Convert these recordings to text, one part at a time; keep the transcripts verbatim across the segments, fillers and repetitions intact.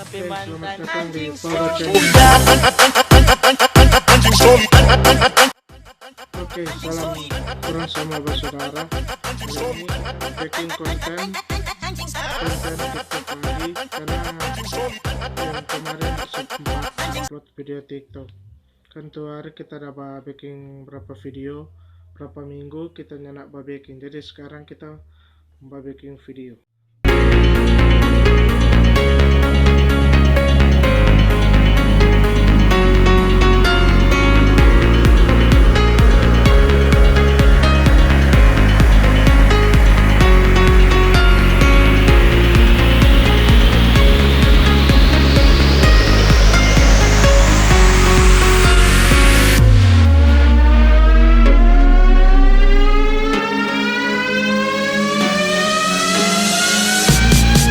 Oke, selamat datang di Follow Channel. Oke, salam kurang sama basudara. Kali ini bikin konten, konten TikTok lagi, karena yang kemarin sempat upload video TikTok. Kan tu hari kita ada ba bikin berapa video, berapa minggu kita nyanda ba bikin. Jadi sekarang kita ba bikin video.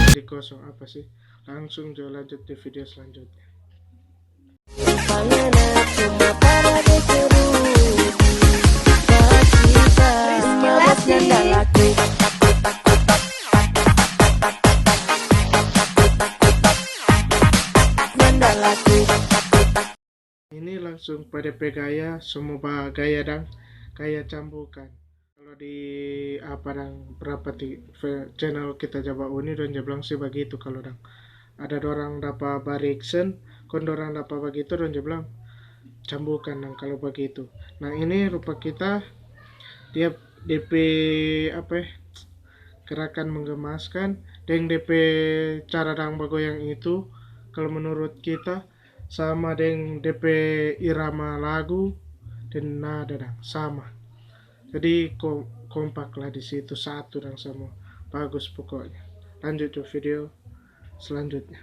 Di kosong apa sih? Langsung jo lanjut di video selanjutnya. Ini langsung pa depe gaya, so mo bagaya dang, gaya cambukan. Kalo di apa dang, berapa ti, fe-, channel kita ja bauni, dong ja bilang sih bagitu. Kalo dang ada dorang dapa ba-reaction, kong dorang dapa bagitu, dong ja bilang cambukan dang kalo bagitu. Nah, ini rupa kita, dia depe apa ya, gerakan menggemaskan, deng depe cara dang bagoyang itu, kalo menurut kita, sama deng depe irama lagu deng nada dang sama. Jadi ko-, kompak lah di situ, satu dang samua. Bagus pokoknya. Lanjut jo video selanjutnya.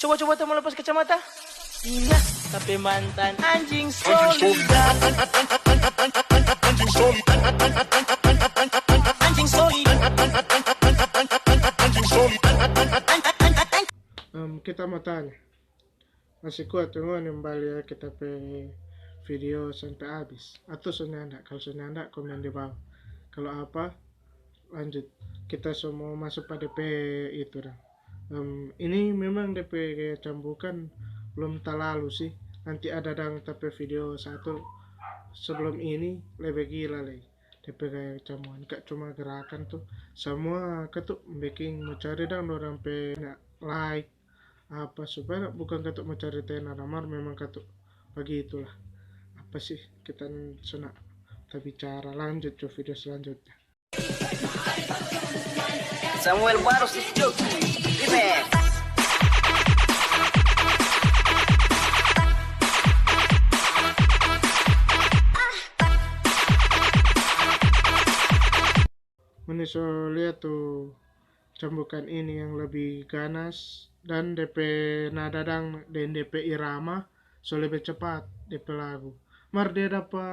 Coba-coba tong mo lepas kacamata. Iya, tapi mantan anjing soli. Anjing soli. Em, kita mo tanya. Masih kuat tu ngoni mbalia kita pe video sampe abis? Atau so nyanda? Kalo so nyanda, komen di bawa. Kalo apa, lanjut. Kita so mo maso pa depe itu dang. Em, ini memang depe gaya cambukan blum talalu sih. Nanti ada dang ta pe video satu sebelum ini lebe gila lei. Depe gaya cambukan, ka cuma gerakan tu. Samua katu beking mo cari dang dorang pe like, apa, supaya bukan katu mo cari tenar, mar memang katu bagitulah. Apa sih, kita n-, so na ta bicara, lanjut jo video selanjutnya. Samuel Barus Joki Remix. Ngoni so lia tu cambukan ini yang lebih ganas dan depe nada dang deng depe irama so lebe cepat depe lagu. Mar dia dapa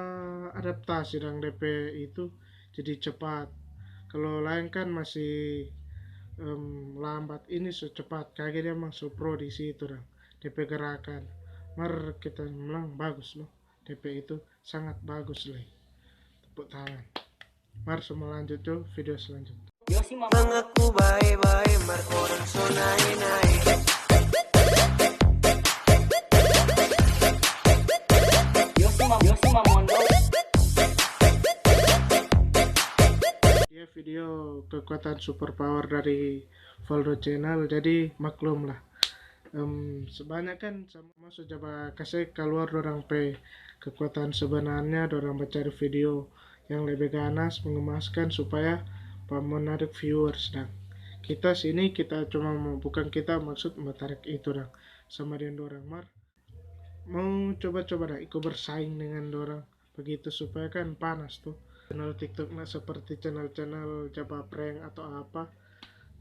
adaptasi dang depe itu jadi cepat. Kalo laeng kan masih, em, lambat, ini so cepat, kage dia mang so pro di situ dang depe gerakan. Mar kita bilang bagus no, depe itu sangat bagus lei. Tepuk tangan. Mar so mo lanjut jo video selanjutnya. Mangaku bae-bae, mar orang so nae-nae. Dia video kekuatan super power dari Valdo Channel, jadi maklum lah. Em, sebanyak kan sama so ja ba kase kaluar dorang pe kekuatan sebenarnya, dorang ba cari video yang lebe ganas, menggemaskan, supaya pa menarik viewers dang. Kita sini, kita cuma mo, bukan kita maksud mo tarik itu dang sama deng dorang, mar mau coba-coba dang iko bersaing dengan dorang. Begitu supaya kan panas tu. Channel TikTok nda seperti channel-channel ja ba prank atau apa.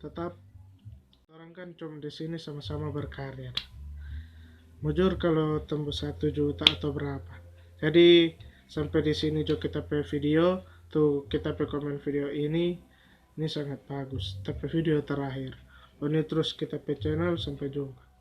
Tetap orang kan cuma di sini sama-sama berkarya. Mujur kalo tembus satu juta atau berapa. Jadi sampe di sini jo kita pe video, tu kita pe komen video ini, ini sangat bagus. Tapi video terakhir. Ini terus kita pe channel, sampe jumpa.